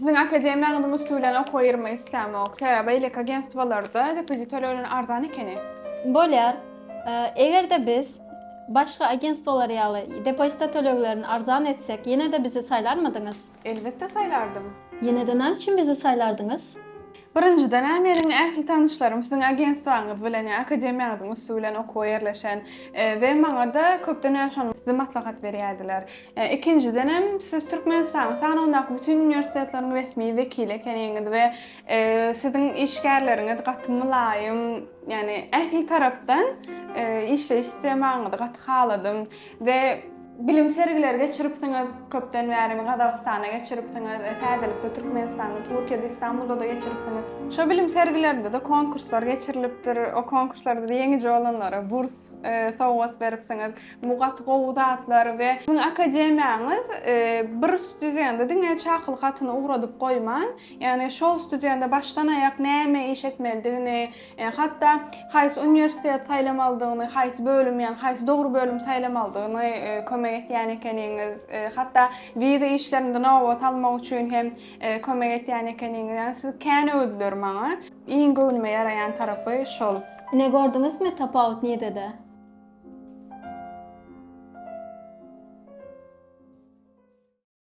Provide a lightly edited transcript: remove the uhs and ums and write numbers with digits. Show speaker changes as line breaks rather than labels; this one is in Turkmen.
Siziň akademiýaňyzyň üsti bilen okuwa girmek islämok. Sebäbi beýleki agentstwolarda depozit tölegleri arzan ekeni.
Bolýar. Eger-de biz başga agentstwolar ýaly depozita töleglerini arzan etsek, ýene-de bizi saýlarmydyňyz?
Elbetde saýlardym.
Ýene-de näme üçin bizi saýlardyňyz?
Birinjiden-ä meniň ähli tanyşlarym siziň agentstwaňyz bilen ýa akademiýaňyzyň üsti bilen okuwa ýerleşen we maňa-da köpden bäri şony size maslahat berýärdiler. Ikinjidenem siz Türkmenistanyň sanawyndaky bütin uniwersitetleriň resmi wekili ekeniňiz we siziň işgärleriňiz gaty mylaýym, ýagny ähli tarapdan işleýiş sistemaňyzy gaty haladym we Bilim sergileri geçiripsiňiz, köpden bäri Gazagystanda geçiripsiňiz, täzelikde Türkmenistanda, Türkiýede, Istanbulda-da geçiripsiňiz. Şo bilim sergilerinde-de konkurslar geçirilipdir. O konkurslarda-da ýeňiji bolanlara burs sowgat beripsiňiz. Bu gaty gowy zatlar we siziň akademiýaňyz bir studende diňe çakylyk hatyny ugradyp goýman, ýagny şol studende başdan-aýak näme iş etmelidigini, Hatda haýsy uniwersitet saýlamalydygyny, haýsy bölüm, ýagny haýsy dogry bölüm saýlamalydygyny kömek etýän ekeniňiz. Hatda wiza işlerinde nobat almak üçin hem kömek etýän ekeniňiz. Ýagny siz kän öwdüler maňa. Iň göwnüme ýaraýan tarapy şol.
Ine gördüňizmi tapawut nirede?